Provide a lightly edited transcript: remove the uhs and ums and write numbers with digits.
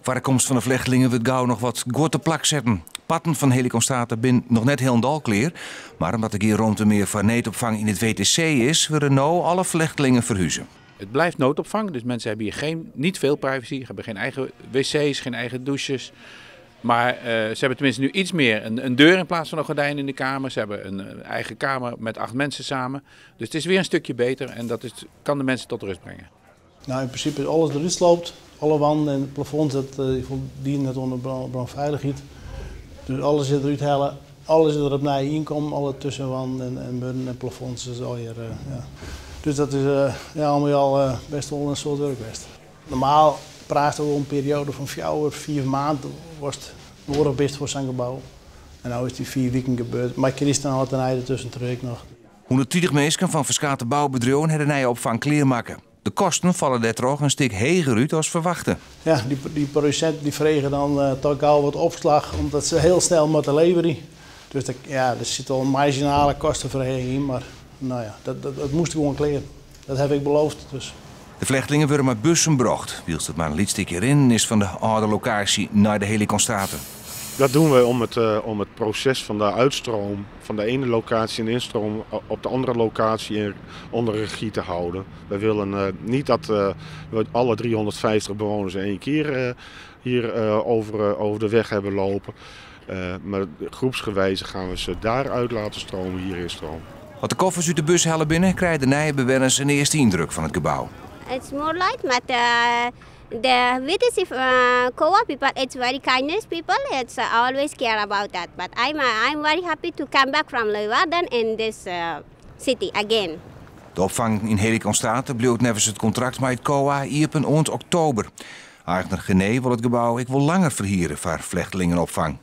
Foar de komst fan de flechtlingen wurdt gau noch wat guod te plak setten. Parten fan Heliconstate binne noch net hielendal klear, mar omdat der gjin romte mear foar needopfang yn it WTC is, wurde no alle flechtlingen ferhuze. Het blijft noodopvang, dus mensen hebben hier geen, niet veel privacy, hebben geen eigen wc's, geen eigen douches. Maar ze hebben tenminste nu iets meer een deur in plaats van een gordijn in de kamer. Ze hebben een eigen kamer met 8 mensen samen. Dus het is weer een stukje beter en dat kan de mensen tot rust brengen. In principe is alles eruit sloopt. Alle wanden en het plafond dat dienen net onder brandveiligheid. Dus alles zit eruit halen, alles is er opnieuw inkomen, alle tussenwanden en muren en plafonds. Dus, al hier, ja. Dus dat is allemaal al best wel een soort werk geweest. Normaal praat we een periode van 4, 4 maanden was het nodig best voor zijn gebouw. En nu is die 4 weken gebeurd. Maar Christen had een einde tussen terug nog. 120 mensen van verschillende bouwbedrijven hebben de nieuwe opvang kleermaken. De kosten vallen daar toch een stuk heger uit als verwachten. Ja, die producenten die vregen dan toch gauw wat opslag, omdat ze heel snel moeten leveren. Dus er zit al een marginale kostenverhoging in, maar dat moest gewoon kleren. Dat heb ik beloofd. Dus. De vluchtelingen worden met bussen gebracht. Wielst het maar een stukje erin is van de oude locatie naar de Heliconstate. Dat doen we om het proces van de uitstroom van de ene locatie en de instroom op de andere locatie onder regie te houden. We willen niet dat we alle 350 bewoners in één keer hier over de weg hebben lopen. Maar groepsgewijze gaan we ze daaruit laten stromen, hier in stroom. Wat de koffers uit de bus halen binnen, krijgen de nieuwe bewoners een eerste indruk van het gebouw. It's more light, but the WTC co-op people, it's very kindness people. It's always care about that. But I'm very happy to come back from Leeuwarden in this city again. De opvang in Heliconstate bleef nevens het contract met het COA iepen eind oktober. Eigenaar Gené wil het gebouw ik wil langer verhieren voor vluchtelingenopvang.